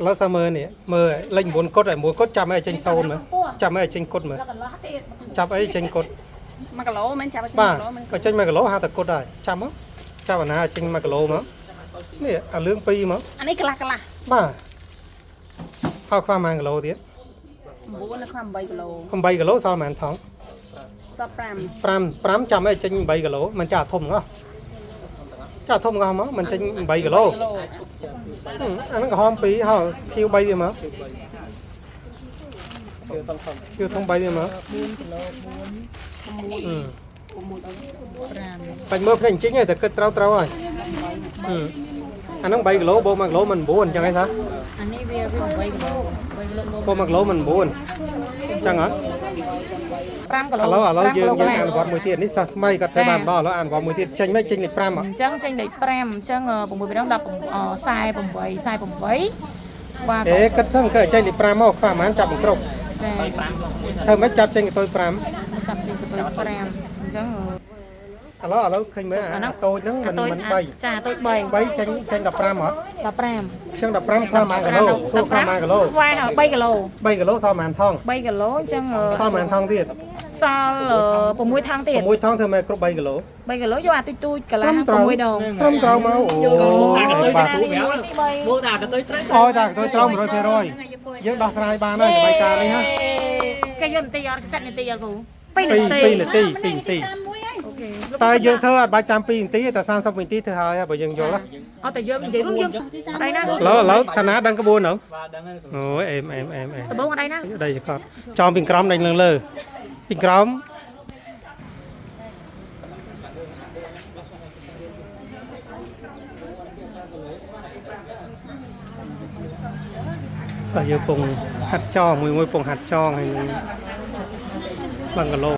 ឥឡូវសាមើលនេះមើលលេខ9កុដឲ្យ9កុដចាំឲ្យចេញ0មើលចាំឲ្យចេញកុដមើល កន្លះទៀត ចាប់អីចេញកុដ 1គីឡូមិនចាប់ចេញ បាទ 1គីឡូមិន បើចេញ1គីឡូហៅតែកុដហើយចាំមកចាប់អាណាចេញ1គីឡូមកនេះអាលឿង2មក អានេះកន្លះកន្លះ បាទហៅខ្វះ1គីឡូទៀត 9នៅខ្វះ8គីឡូ 8គីឡូសល់ប៉ុន្មានថង សល់5 5 5ចាំឲ្យចេញ8គីឡូមិនចាធំងោះចាធំងោះមកមិនចេញ8គីឡូអាហ្នឹងក្រហម2ហៅខៀវ3ទៀតមកខៀវធំ3ទៀតមក 4គីឡូ4 6 5 បាច់មើលភ្នែកជីងទេតែគិតត្រូវត្រូវហើយអាហ្នឹង3គីឡូបូក1គីឡូមិន9អញ្ចឹងហីសោះ អានេះវា8គីឡូ8គីឡូ បូក1គីឡូមិន9អញ្ចឹងហ៎ 5គីឡូ ឥឡូវឥឡូវយើងយើងអនុវត្តមួយទៀតនេះសិស្សថ្មីគាត់ធ្វើបានម្ដងឥឡូវអនុវត្តមួយទៀតចេញមិនចេញលេខ5 អញ្ចឹងចេញលេខ5អញ្ចឹង6ដង10 48 48បាទ អេគិតសិនគឺចេញលេខ5មកខ្វះប្រហែលចាប់បង្គ្រប់ ចា ធ្វើមិនចាប់ចេញកតុយ5 ចាប់ចេញកតុយ5អញ្ចឹង ឥឡូវឥឡូវឃើញមើលអាតូចហ្នឹងមិនមិន3 ចាតូច3 3ចេញចេញ15អត់ 15 អញ្ចឹង15ខ្វះ1គីឡូសួរខ្វះ1គីឡូ ខ្វះ3គីឡូ 3គីឡូសល់ប៉ុន្មានថង 3គីឡូអញ្ចឹង សល់ប៉ុន្មានថងទៀត សល់6ថងទៀត 6ថងធ្វើម៉េចគ្រប់3គីឡូ 3គីឡូយកអាទូចទូចកន្លះ6ដង ត្រឹមត្រូវមកអូបាទ មកតាកតុយត្រូវ អូតាកតុយត្រូវ100%យើងដោះស្រាយបានហើយសម័យកាលនេះហ៎ គេយកនាទីអត់ខ្សាត់នាទីអត់គ្រូ2នាទី 2នាទី2នាទីតែយើងធ្វើអត់បាច់ចាំ2នាទីតែ30នាទីធ្វើហើយបើយើងយល់ អត់តែយើងនិយាយរួមយើងអត់អីណា ឥឡូវឥឡូវឋានៈដឹងក្បួននៅ បាទដឹងហើយ អូយអេមអេមអេមអេម ដំបងអត់អីណា ដីចកត់ចោមពីក្រោមដេញលើលើពីក្រោមសិស្សយើងពងហាត់ចងមួយមួយពងហាត់ចងហើយនឹងបឹងកឡូ